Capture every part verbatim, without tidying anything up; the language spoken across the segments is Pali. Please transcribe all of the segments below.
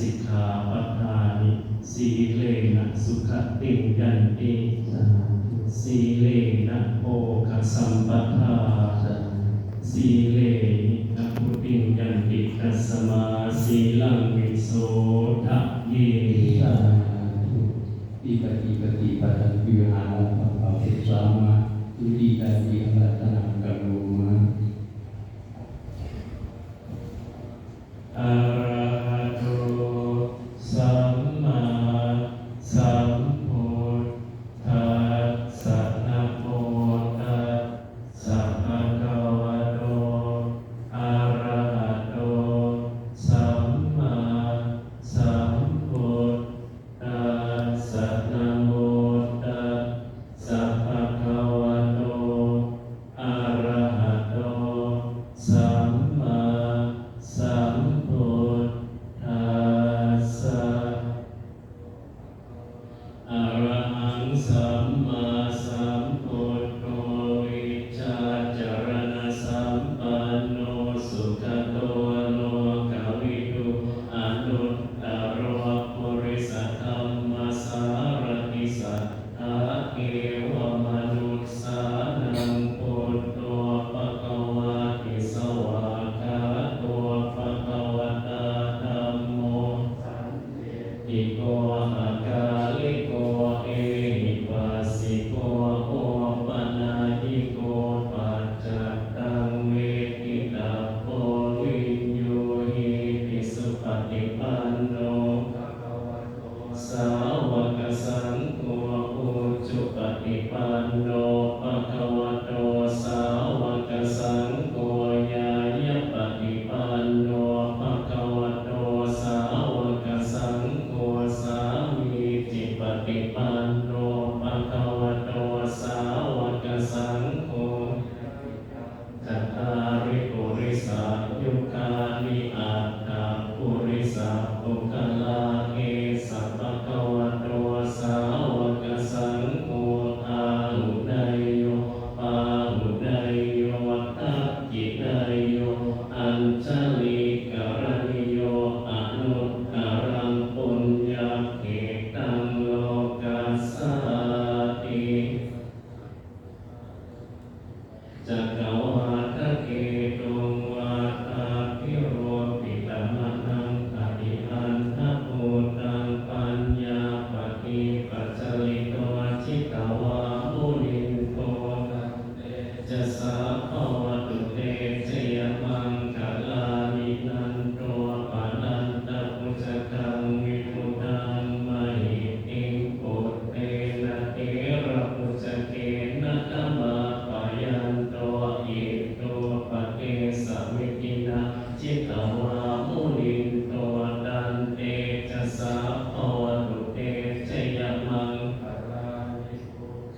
sikkhāpadāni. Sīlena sugatiṃ yanti, sīlena bhogasampadā, sīlena nibbutiṃ yanti, tasmā sīlaṃ visodhaye. สาธุ อิปะติปะติปะตัง วิหารัง ปัปปะเปสามะ ทุติยัมปิ อารัตถะ รัตถะ รัตถะ รัตถะ Arahato sammāsambuddhassa. Namo tassa bhagavato arahato sammāsambuddhassa. Namo tassa bhagavato arahato sammāsambuddhassa. Arahaṃ sammāsambuddho vijjācaraṇasampanno sugato lokavidū anuttaro purisadammasārathi satthā devamanussānaṃ buddho bhagavāti. Svākkhāto bhagavatā dhammo sandiṭṭhiko akāliko ehipassiko opanayiko paccattaṃ veditabbo viññūhīti. Supaṭipanno bhagavato sāvakasaṅgho, ujupaṭipanno bhagavato sāvakasaṅgho, ñāyapaṭipanno bhagavato sāvakasaṅgho, sāmīcipaṭipanno bhagavato sāvakasaṅgho, cattāri purisayugāni aṭṭha purisapuggalā, esa bhagavato sāvakasaṅgho, āhuneyyo pāhuneyyo dakkhiṇeyyo añjalikaraṇīyo anuttaraṃ puññakkhettaṃ lokassāti. Cakkavādaketuṃ vātaabiropitamanaṃ atiandhabhūtaṃ paññāpadīpajalito jitavā munindo tantejasā bhavatu te jayamaṅgalāni. Nandopanandabhujagaṃ vibudhaṃ mahiddhiṃ puttena therabhujagena damāpayanto iddhūpadesavidhinā jitavā munindo tantejasā bhavatu te jayamaṅgalāni.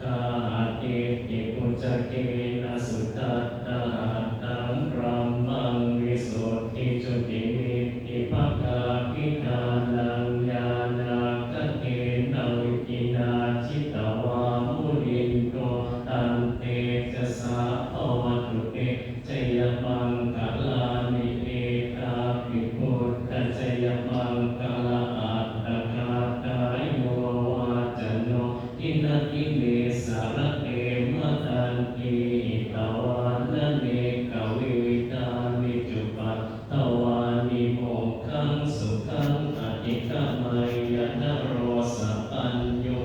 Duggāhadiṭṭhibhujagena sudaṭṭhahatthaṃ brahmaṃ visuddhijutimiddhibakābhidhānaṃ ñāṇāgadena vidhinā jitavā munindo tantejasā bhavatu te jayamaṅgalāni. Etāpi buddhajayamaṅgalaaṭṭhagāthā yo vācano dinadine sarate matandī hitvānanekavividhāni cupaddavāni mokkhaṃ sukhaṃ adhigameyya naro sapañño.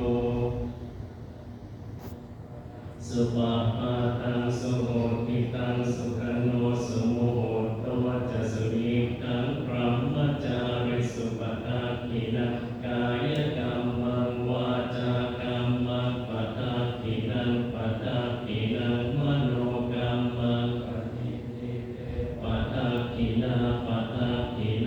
Suprabhātaṃ suhuṭṭhitaṃ sukhaṇo sumuhutto ca suyiṭṭhaṃ brahmacārisu padakkhiṇaṃ kāyakammaṃ vācākammaṃ padakkhiṇaṃ padakkhiṇaṃ manokammaṃ paṇidhī te padakkhiṇā padakkhiṇā